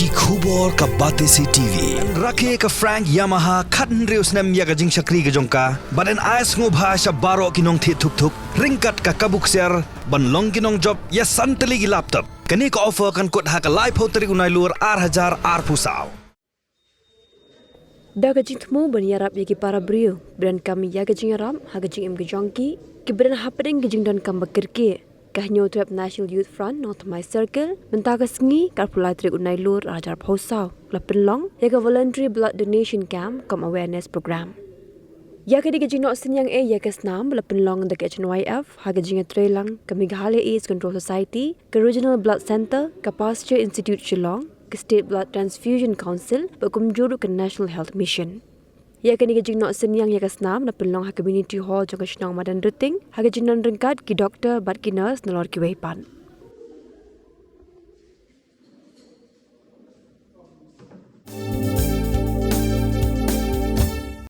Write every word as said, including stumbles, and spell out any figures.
Ki khubor ka Batesi T V. Rakhe ka Frank Yamaha khathynriew snem ïa ka jingshakri ka jong ka, bad yn ai sngewbha sha baroh ki nongthied thuk thuk ryngkat ka kabu ksiar ban long ki nongjop ïa san tylli ki laptop. Kane ka offer kan kut ha ka laiphew tarik u Nailur ar hajar arphew saw. Da ka jingthmu ban ïarap ïa ki para briew ba donkam ïa ka jingïarap ha ka jingim ka jong ki, kiba don hapdeng ka jingdonkam ba kyrkieh, ka Hynñiewtrep National Youth Front Nongthymmai Circle mynta ka sngi, ka arphew lai tarik u Nailur ar hajar arphew saw, la pynlong ïa ka Voluntary Blood Donation Camp cum Awareness Program. Ïa kane ka jingnoh synñiang eh ïa ka snam ba la pynlong da ka H N Y F ha ka jingïatreilang ka Meghalaya AIDS Control Society, ka Regional Blood Centre, ka Pasteur Institute Shillong, ka State Blood Transfusion Council bad kumjuh ruh ka National Health Mission. Ïa kane ka jingnoh synñiang ïa ka snam la pynlong ha Community Hall jong ka shnong Madanryting ha ka jingdon ryngkat ki doktor bad ki nurse nalor kiwei pat.